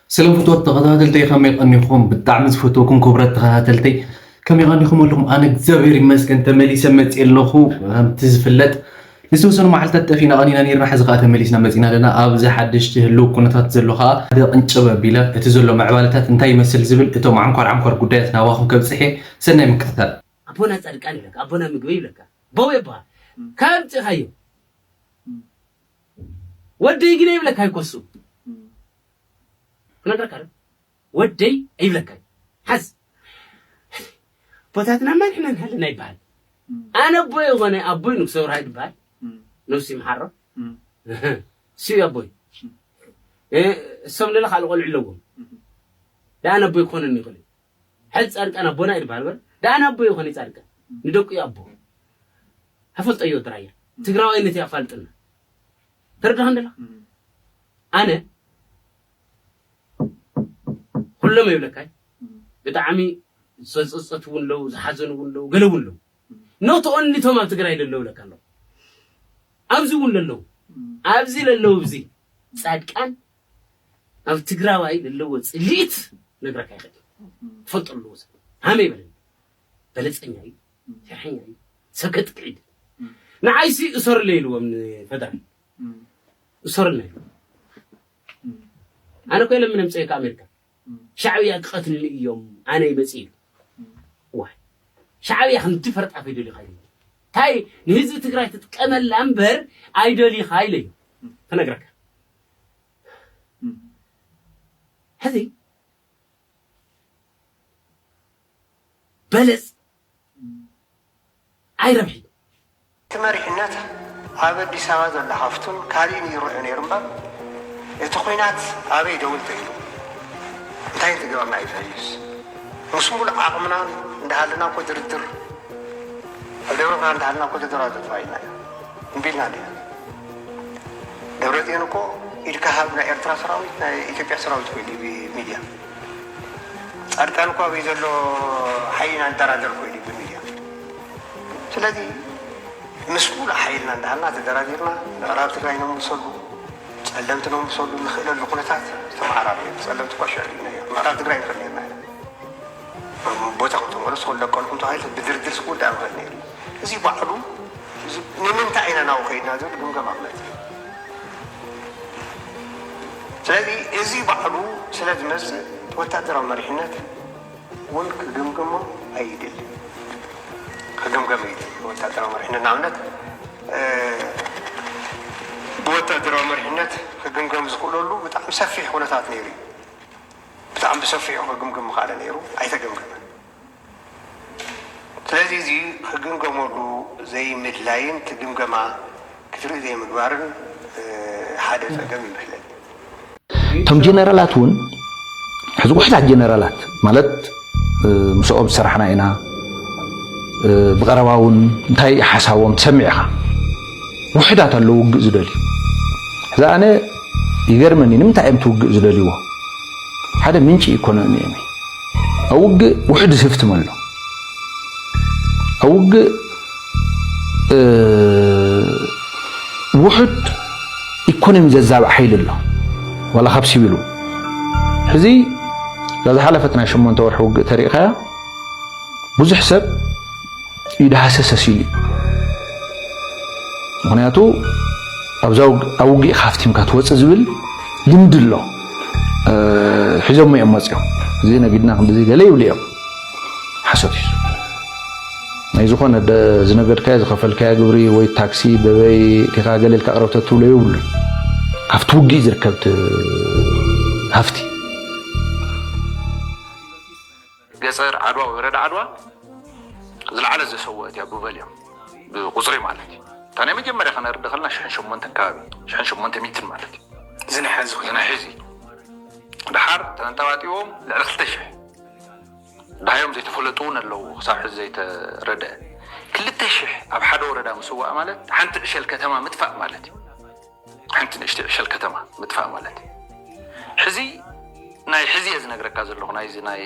ሰላም ፍትወት ተኸታተልተይ፣ ከመይ ቀኒኹም? ብጣዕሚ ዝፈትወኩም ክቡራት ተኸታተልተይ፣ ከመይ ቀኒኹም ኣለኹም? ኣነ እግዚኣብሔር ይመስገን ተመሊሰ መፅእ ኣለኹ። ከምቲ ዝፍለጥ ንዝተወሰኑ መዓልታት ጠፊና ቀኒና ነይርና፣ ሕዚ ከዓ ተመሊስና መፂና ኣለና። ኣብዚ ሓደሽቲ ህልው ኩነታት ዘሎ ከዓ ሓደ ቅንጭብ ኣቢለ እቲ ዘሎ ምዕባለታት እንታይ ይመስል ዝብል እቶም ዓንኳር ዓንኳር ጉዳያት ናባኹም ከብፅሕ እየ። ሰናይ ምክትታል። ኣቦና ጻድቃን ይብለካ፣ ኣቦና ምግበይ ይብለካ፣ በው ይበሃል። ካብ ጽኻዮ ወደይ ግነ ይብለካ ይኮሱ። ክነግረካ ዶ? ወደይ ይብለካ። ሓዝ። ቦታትና ማን ሕና ንሃለና ይበሃል። ኣነ ኣቦይ የኾነ ኣቦይ ንጉሰ ብርሃ ይበሃል። ነፍሲ ይምሓሮ። ስዩ ኣቦይ። እ፣ እሶም ለለ ካልእ ቆልዑ ኣለዎም። ደኣ ኣነ ኣቦይ ክኾነኒ ይኽእል እዩ። ሕዚ ጻድቃን ኣቦና እዩ ዝበሃል በር። ደኣ ኣነ ኣቦ ይኾነ ጻድቃን። ንደቁ እዩ ኣቦ። ኣፈልጠዮ ድራያ። ትግራዋይነት እዩ ኣፋልጥና። ተረዳኸ እንደላ? ኣነ ኩሎም ይብለካይ። ብጣዕሚ ዝጸጸቱ እውን ኣለዉ፣ ዝሓዘኑ እውን ኣለዉ፣ ገለ እውን ኣለዉ። ኖት ኦንሊ ቶም ኣብ ትግራይ ዘለዉ ይብለካ ኣለዉ። ኣብዚ እውን ዘለዉ። ኣብዚ ዘለዉ፣ ኣብዚ ጻድቃን ኣብ ትግራዋይ ዘለዎ ጽልኢት ነግረካ ይኽእል። ትፈልጦ ኣለዎ ሰብ። ሃመይ በለኒ። በለጸኛ እዩ። ሸርሐኛ እዩ። ሰብ ከጥቅዕ እዩ። ንዓይሲ እሰርለይ ኢልዎም ንፈደራል። እሰርለይ ኢልዎም። ኣነ እኮ የለን ምንም ጸይካ ኣሜሪካ። ሻዕብያ ክቐትልኒ እዮም፣ ኣነ ይመጽእ ኢሉ። ዋይ። ሻዕብያ ከምቲ ፈርጣፍ ይደልዩ ኻይዱ። እንታይ ንህዝቢ ትግራይ ትጥቀመላ እምበር ኣይደልይኻ ኢለ እዩ። ተነግረካ። ሕዚ በለጽ ኣይረብሒ። እቲ መሪሕነት ኣብ ኣዲስ ኣበባ ዘሎ ሃፍቱን ካሊእን ይርዑ ነይሩ እምበር፣ እቲ ኲናት ኣበይ ደው እንተኢሉ፣ እንታይ እንተገበርና እዩ ዘሕይስ? ምስ ሙሉእ ዓቕምና እንዳሃለና እኮ ድርድር፣ ኣብ ደብረ ብርሃን እንዳሃለና እኮ ተደራደርና ኢና። እምቢ ኢልና እንዲና። ደብረጽዮን እኮ ኢድካ ሃብ ናይ ኤርትራ ሰራዊት፣ ናይ ኢትዮጵያ ሰራዊት እኮ ኢሉ ብሚድያ። ጻድቃን እኮ ኣበይ ዘሎ ሓይና ንደራደር እኮ ኢሉ ብሚድያ። ስለዚ ምስ ሙሉእ ሓይልና እንዳሃልና ተደራዲርና ምዕራብ ትግራይ ነምብሰሉ፣ ጸለምቲ ነምብሰሉ ንኽእለሉ ኩነታት ተመዓራርዮ። ጸለምቲ እኳ ሽዑ ኢልና እዮም። ምዕራብ ትግራይ ንኽእል ነርና ኢና። ቦታ ክትመለሱ ክለቀልኩም ተባሂሉ ብድርድር ዝውዳእ ምኽእል ነይሩ። እዚ ባዕሉ እዚ ንምንታይ ኢና ናብኡ ከይድና ዝብል ግምገማ ክመጽእ እዩ። ስለዚ እዚ ባዕሉ ስለ ዝመጽእ ወታደራዊ መሪሕነት እውን ክግምግሞ ኣይድል ክግምገም ኣይድል። ወታደራዊ መሪሕነት ንኣብነት እ፣ ብወታደራዊ መሪሕነት ክግምገም ዝኽእለሉ ብጣዕሚ ሰፊሕ ኩነታት ነይሩ እዩ። ብጣዕሚ ብሰፊሑ ክግምግም ምኽኣለ ነይሩ፣ ኣይተገምገመን። ስለዚ እዚ ክግምገመሉ ዘይምድላይን እቲ ግምገማ ክትርኢ ዘይምግባርን፣ እ፣ ሓደ ጸገም ይመስለኒ። እቶም ጀነራላት እውን ሕዚ ውሕዳት ጀነራላት ማለት፣ እ፣ ምስኦም ዝሰራሕና ኢና፣ እ፣ ብቐረባ እውን እንታይ ሓሳቦም ትሰምዕ ኢኻ። ውሕዳት ኣለዉ ውግእ ዝደልዩ። ሕዚ ኣነ ይገርመኒ፣ ንምንታይ እዮም እቲ ውግእ ዝደልይዎ? ሓደ ምንጪ ኢኮኖሚ እዮም። ኣብ ውግእ ውሕድ ስፍትም ኣሎ። ኣብ ውግእ፣ እ፣ ውሕድ ኢኮኖሚ ዘዛብዕ ሓይሊ ኣሎ። ዋላ ካብ ሲቪሉ። ሕዚ እዛ ዝሓለፈት ናይ ሸሞንተ ወርሒ ውግእ ተሪእኻያ፣ ብዙሕ ሰብ ኢዱ ሃሰሰስ ኢሉ እዩ። ምኽንያቱ ኣብዛ ውግ-፣ ኣብ ውግእ ኢኻ ሃፍቲምካ ትወፅእ ዝብል ልምዲ ኣሎ። እ፣ ሒዞሞ እዮም መፅዮም። እዚ ነጊድና ክንድዚ ገለ ይብሉ እዮም። ሓሶት እዩ። ናይ ዝኾነ ደ-፣ ዝነገድካዮ ዝኸፈልካዮ ግብሪ ወይ ታክሲ በበይ ኢኻ ገለ ኢልካ ቅረብ ተትብሎ የብሉን። ካብቲ ውግእ ዝርከብ ት-፣ ሃፍቲ። ገፀር ዓድዋ፣ ወረዳ ዓድዋ ዝለዓለ ዘሰወአት እያ ብበል እዮም። ብቁፅሪ ማለት እዩ። እታ ናይ መጀመርያ ከነርድ ከለና ሽሕን ሸሞንተን ከባቢ፣ ሽሕን ሸሞንተ ሚእትን ማለት እዩ። እዚ ናይ ሕዚ እዚ ናይ ሕዚ። ደሓር ተንጠባጢቦም ልዕሊ ክልተ ሽሕ። ደሃዮም ዘይተፈለጡ እውን ኣለዉ፣ ክሳብ ሕዚ ዘይተረድአ። ክልተ ሽሕ ኣብ ሓደ ወረዳ ምስዋእ ማለት ሓንቲ ዕሸል ከተማ ምጥፋእ ማለት እዩ። ሓንቲ ንእሽተይ ዕሸል ከተማ ምጥፋእ ማለት እዩ። ሕዚ ናይ ሕዚ እየ ዝነግረካ ዘለኹ፣ ናይዚ ናይ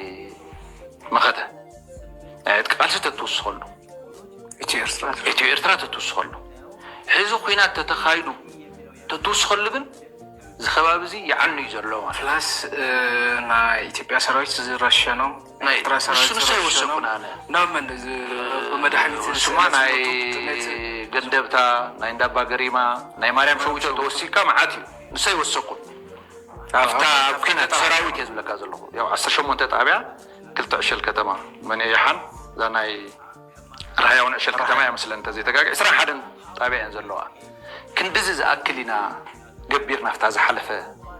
መኸተ ናይ ዕጥቂ ቃልሲ ተትውስኸሉ፣ ኢትዮ ኤርትራ ኢትዮ ኤርትራ ተትውስኸሉ፣ ሕዚ ኲናት ተተኻይዱ ተትውስኸሉ ግን እዚ ከባቢ እዚ ይዓኑ እዩ ዘሎ ማለት እዩ። ፕላስ ናይ ኢትዮጵያ ሰራዊት ዝረሸኖም ናይ ኤርትራ ሰራዊት ንሱ ንሱ ዝረሸኖም ኣይወሰኩን ኣነ። ናብ መን ዝ- ብመድሓኒት እሱማ ናይ ገንደብታ ናይ እንዳባ ገሪማ ናይ ማርያም ሸዊቶ ተወሲካ መዓት እዩ። ንሱ ኣይወሰኩን። ኣብታ ኣብ ኩናት ሰራዊት እየ ዝብለካ ዘለኹ። ያው ዓሰርተ ሸሞንተ ጣብያ ክልተ ዕሸል ከተማ መን ይሓን እዛ ናይ ራህያውን ዕሸል ከተማ እያ መስለን እንተዘይተጋገ ዕስራን ሓደን ጣብያ እየን ዘለዋ። ክንድዚ ዝኣክል ኢና ገቢርና ኣብታ ዝሓለፈ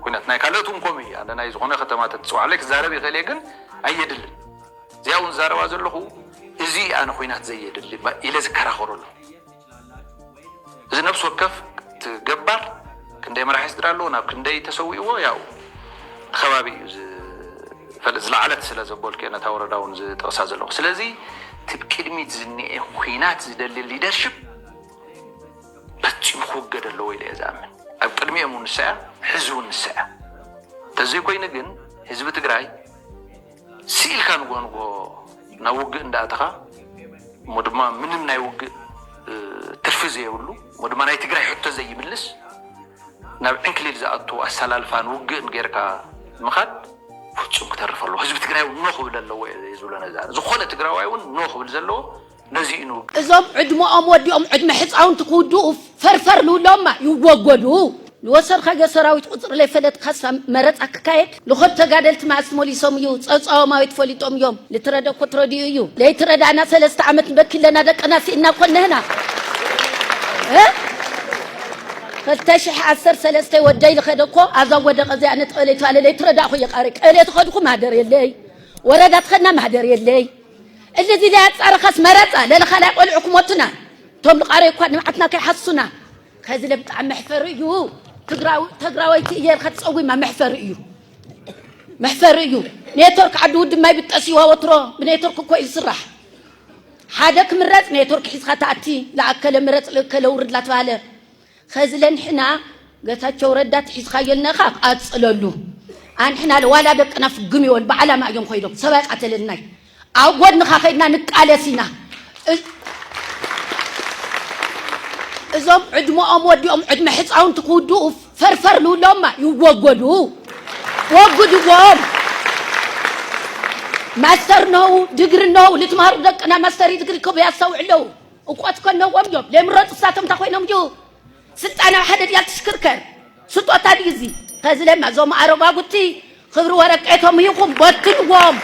ኩናት ናይ ካልኦት እውን ከምኡ እዩ። ኣነ ናይ ዝኾነ ከተማ ተትፅዋዕለይ ክዛረብ ይኽእል እየ ግን ኣየድልን። እዚኣ እውን ዝዛረባ ዘለኹ እዚ ኣነ ኩናት ዘየድሊ ኢለ ዝከራኸረሉ እዚ ነብሲ ወከፍ እቲ ገባር ክንደይ መራሒ ስድራ ኣለዎ ናብ ክንደይ ተሰዊእዎ ያው ከባቢ እዩ ዝፈልጥ ዝለዓለት ስለ ዘበልኩ እየ ነታ ወረዳ እውን ዝጠቕሳ ዘለኹ ስለዚ እቲ ቅድሚት ዝኒኤ ኩናት ዝደሊ ሊደርሽፕ ፈፂሙ ክውገድ ኣለዎ ኢለ እየ ዝኣምን ኣብ ቅድሚኦም እውን ንሳ እያ ሕዚ እውን ንሳ እያ እንተዘይኮይኑ ግን ህዝቢ ትግራይ ስኢልካ ንጎ ንጎ ናብ ውግእ እንዳኣተኻ እሞ ድማ ምንም ናይ ውግእ ትርፊ ዘየብሉ እሞ ድማ ናይ ትግራይ ሕቶ ዘይምልስ ናብ ዕንክሊል ዝኣቱ ኣሰላልፋን ውግእን ጌርካ ምኻድ ፍፁም ክተርፍ ኣለዎ ህዝቢ ትግራይ እውን ኖ ክብል ኣለዎ እየ ዝብሎ ነዛ ዝኾነ ትግራዋይ እውን ኖ ክብል ዘለዎ ነዚ እዩ ንውግእ እዞም ዕድመኦም ወዲኦም ዕድመ ሕፃውንቲ ክውድኡ ፈርፈር ልብሎማ ይወገዱ። ንወሰድካዮ ሰራዊት ቁፅሪ ለይፈለጥካሳ መረፃ ክካየድ ንኸዱ ተጋደልቲ መዓስ ተመሊሶም እዩ ፀፃዎም ኣበይ ተፈሊጦም እዮም ልትረደ እኮ ትረድኡ እዩ ለይትረዳእና ሰለስተ ዓመት ንበኪ ኣለና ደቅና ስኢና እኮ እነህና እ ክልተ ሽሕ ዓሰርተ ሰለስተ ወደይ ልኸደ እኮ ኣብዛ ወደቀ እዚኣ ነጥበለይ ተባለ ለይትረዳእኹ እየ ቃሪ ቀበሌ ተኸድኹ ማህደር የለይ ወረዳ ተኸድና ማህደር የለይ እልዚ ለያፃረኸስ መረፃ ለለኻላይ ቆልዑ ክሞቱና እቶም ልቃረዩ እኳ ንብዓትና ከይሓሱና ከዚ ለብጣዕሚ መሕፈሪ እዩ ትግራዊ ተግራወይቲ እየ ኢልካ ትፀዊማ መሕፈሪ እዩ መሕፈሪ እዩ ኔትወርክ ዓዲ ውድብ ማይ ብጠስዋ ወትሮ ብኔትወርክ እኮ እዩ ዝስራሕ ሓደ ክምረፅ ኔትወርክ ሒዝካ ተኣቲ ለኣከለ ምረፅ ለእከለ ውርድ ላተባሃለ ኸዚ ለንሕና ገታቸው ረዳ ትሒዝካዮ ልነኻ ቃፅለሉ ኣንሕና ለዋላ ደቅና ፍግም ይወል ብዓላማ እዮም ኮይዶም ሰባይ ቃተለልናይ ኣብ ጎድንኻ ከይድና ንቃለስ ኢና እዞም ዕድመኦም ወዲኦም ዕድመ ሕፃውንቲ ክውድኡ ፈርፈር ልብሎማ ይወገዱ ወግድዎም ማስተር ነው ድግሪ ነው ልትማሩ ደቅና ማስተር ድግሪ ከቡ ያስተውዕለው እቆት ከነዎም እዮም ለምረጡ ሳቶም እንታይ ኮይኖም እዩ ስልጣን ኣብ ሓደ ድያ ትሽክርከር ስጦታ ድዩ እዚ ከዚ ለማ እዞም ኣረጓጉቲ ክብሪ ወረቀቶም ይኹም በትንዎም